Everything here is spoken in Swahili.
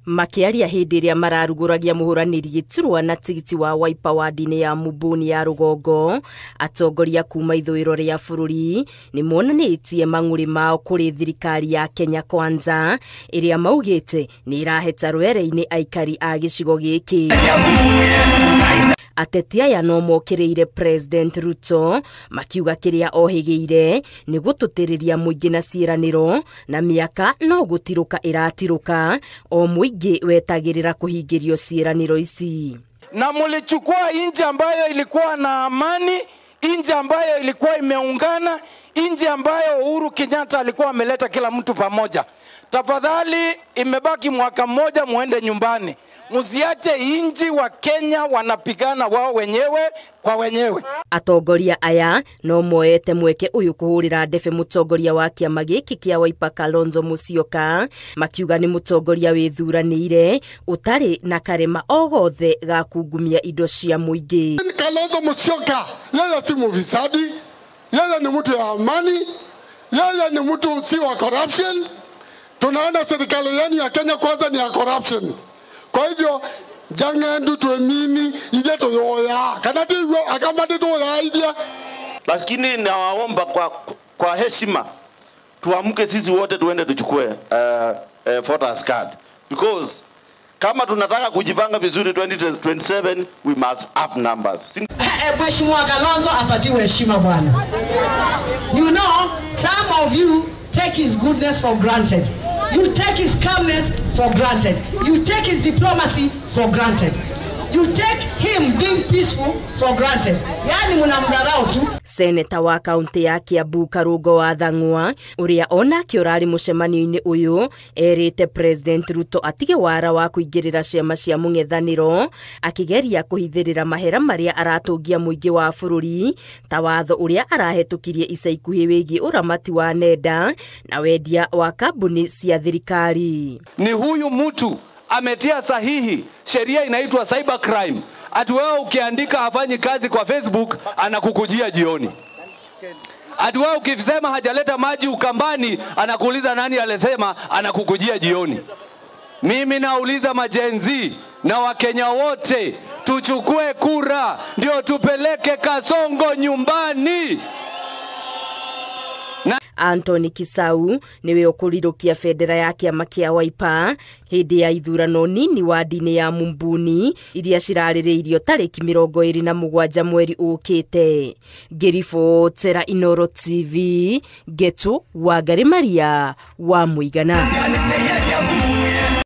Makĩaria hĩndĩ ĩrĩa mararugũragia mũhũranĩri gĩturwa na tigiti wa Wiper wadi-inĩ ya Mumbuni ya rũgongo, atongoria kuma ithũĩro rĩa bũrũri nĩ monanĩtie mang'ũrĩ mao kũrĩ thirikari ya Kenya Kwanza ĩrĩa maugĩte nĩ ĩraheta rwere-inĩ aikari a gĩcigo gĩkĩ. Ateti aya no mokĩrĩire President Ruto makiuga kĩrĩa ohĩgĩire nĩ gũtũtĩrĩria mũingĩ na ciĩranĩro na mĩaka no gũtirũka ĩratirũka o mũingĩ wetagĩrĩra kũhingĩrio ciĩranĩro ici. Na mulichukua inji ambayo ilikuwa na amani, inji ambayo ilikuwa imeungana, inji ambayo Uhuru Kenyatta alikuwa ameleta kila mtu pamoja. Tafadhali, imebaki mwaka mmoja muende nyumbani. Musiache inji wa Kenya wanapigana wao wenyewe kwa wenyewe. Atongoria aya no moete mweke uyu kuhurira ndebe mutongoria wa kiama giki kia Wiper Kalonzo Musyoka makiuga ni mutongoria withuranire utari na karema o gothe ga kungumia indo cia muingi. Kalonzo Musyoka yeye si mufisadi, yeye ni mtu ya amani, yeye ni mtu si wa corruption. Tunaona serikali yenu ya Kenya Kwanza ni ya corruption. Kwa hivyo jangendu tuemini ile toyoya kana tiyo akamate toya idea. Lakini nawaomba kwa heshima tuamke sisi wote tuende tuchukue voters card, because kama tunataka kujipanga vizuri 2027 we must up numbers. Mheshimiwa Kalonzo apatiwe heshima bwana. You know, some of you take his goodness for granted. You take his calmness for granted. You take his diplomacy for granted. You take him being peaceful for granted. Yani munamdharau tu. Seneta wa kaunti ya Kiambu Karungo wa Thang'wa uria onake urari mucemanio-inĩ uyu erĩte President Ruto atige wara wa kuingĩrĩra ciama cia mũng'ethanĩro akĩgeria kũhithĩrĩra mahera marĩa aratũngia mũingĩ wa bũrũri ta watho ũrĩa arahetũkirie ica ikuhĩ wĩgiĩ ũramati wa nenda na wendia wa kambuni cia thirikari. Ni huyu mtu ametia sahihi sheria inaitwa cyber crime. Ati wewe ukiandika hafanyi kazi kwa Facebook anakukujia jioni. Ati wewe ukisema hajaleta maji Ukambani anakuuliza nani alisema, anakukujia jioni. Mimi nauliza majenzi na Wakenya wote, tuchukue kura ndio tupeleke Kasongo nyumbani. Anthony Kisau niwe ukurirũkia bendera ya kĩama kĩa Wiper hĩndĩ ya ithurano nini wadi-inĩ ya Mumbuni iria cirarĩrĩirio tarĩki 27 mweri ũkĩte. Ngĩribotera Inooro TV, Ngetu Wangari Maria wa Mũigana.